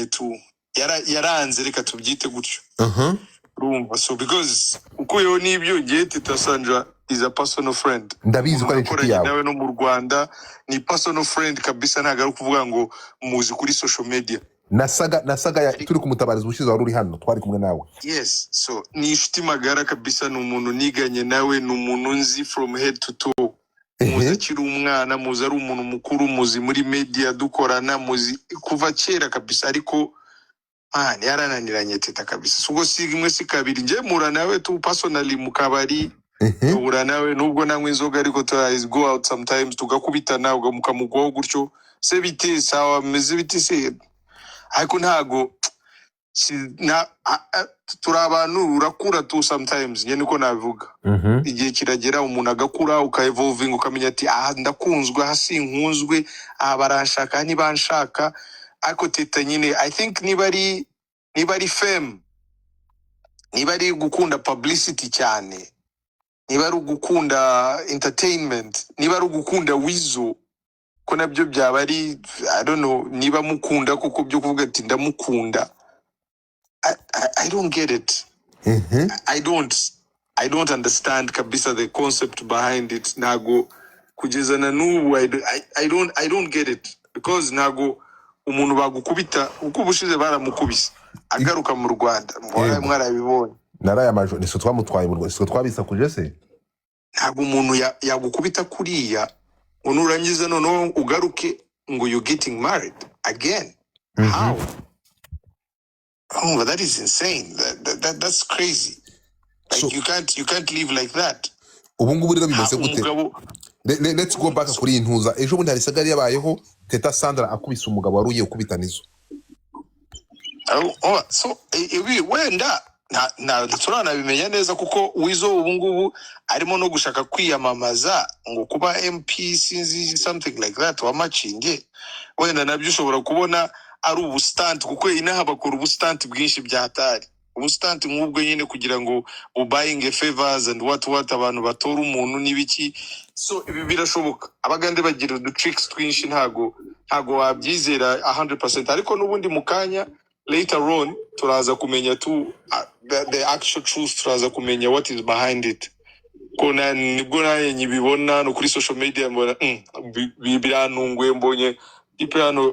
Yarananiranye tu. Yaranze, reka tubyite gutyo. Urumva, so because ukuyeho n'ibyo, ngiye Teta Sandra is a personal friend. Ndabizi ko ari inshuti Nakoranye yawe. nawe no mu Rwanda, ni personal friend kabisa, ntabwo ari ukuvuga ngo muzi kuri social media. Nasaga turi kumutabariza ubushize, wari uri hano, twari kumwe nawe. Yes, so ni inshuti magara kabisa, ni umuntu niganye nawe, ni umuntu nzi from head to toe. Muzi akiri umwana, muzi ari umuntu mukuru, muzi muri media dukorana, muzi kuva kera kabisa. Ariko man, yarananiranye Teta kabisa. So ubwo si rimwe, si kabiri, njye mpura nawe tu personally mu kabari. Duhura nawe, nubwo nanywa inzoga, ariko tu go out sometimes, tugakubitana, mukamugwaho gutyo se: "Bite?" "Sawa." "Meze bite se?" Ariko ntago turi abantu, urakura tu sometimes, njye niko nabivuga. Igihe kiragera umuntu agakura, uka evolving, ukamenya ati: "Aha ndakunzwe, aha sinkunzwe, aha baranshaka, aha ntibanshaka." Ariko Teta nyine, I think niba ari fame, niba ari gukunda publicity cyane, niba ari ugukunda entertainment, niba ari ugukunda Wizo, ko nabyo byaba ari, I don't know, niba mukunda kuko byo kuvuga ati ndamukunda, I don't get it. I don't understand kabisa the concept behind it. Ntago kugeza na n'ubu I don't get it, because ntago umuntu bagukubita, uko ubushize baramukubise agaruka mu Rwanda. Mwarabibonye. Naraye amajoro, nitwe twamutwaye mu Rwanda, sitwe twabisakuje se? Ntabwo umuntu yagukubita kuriya ngo nurangiza noneho ugaruke ngo you getting married again. How? Oh, that is insane. That's crazy. Like, So you can't live like that. Ubu ngubu rero bimeze gute? Umugabo Let's go back kuri iyi ntuza. Ejo bundi hari saga yari yabayeho, Teta Sandra akubise umugabo wari ugiye gukubita Nizo. Oh, so ibi wenda nta turanabimenya neza, kuko Wizo ubu ngubu arimo no gushaka kwiyamamaza ngo kuba MP, sinzi, something like that, wa Makinge. Wenda nabyo ushobora kubona ari ubu stunt, kuko inaha bakora ubu stunt bwinshi bya hatari, ubu stunt nk'ubwo nyine kugira ngo buying favors and what, abantu batora umuntu n'ibiki. So ibi birashoboka, Abagande bagira udu tricks twinshi, ntago wabyizera 100%. Ariko n'ubundi mu kanya, later on, turaza kumenya tu the actual truth, turaza kumenya what is behind it, ko nibwo nanjye nkibibona no kuri social media, mbona birantunguye, mbonye type hano.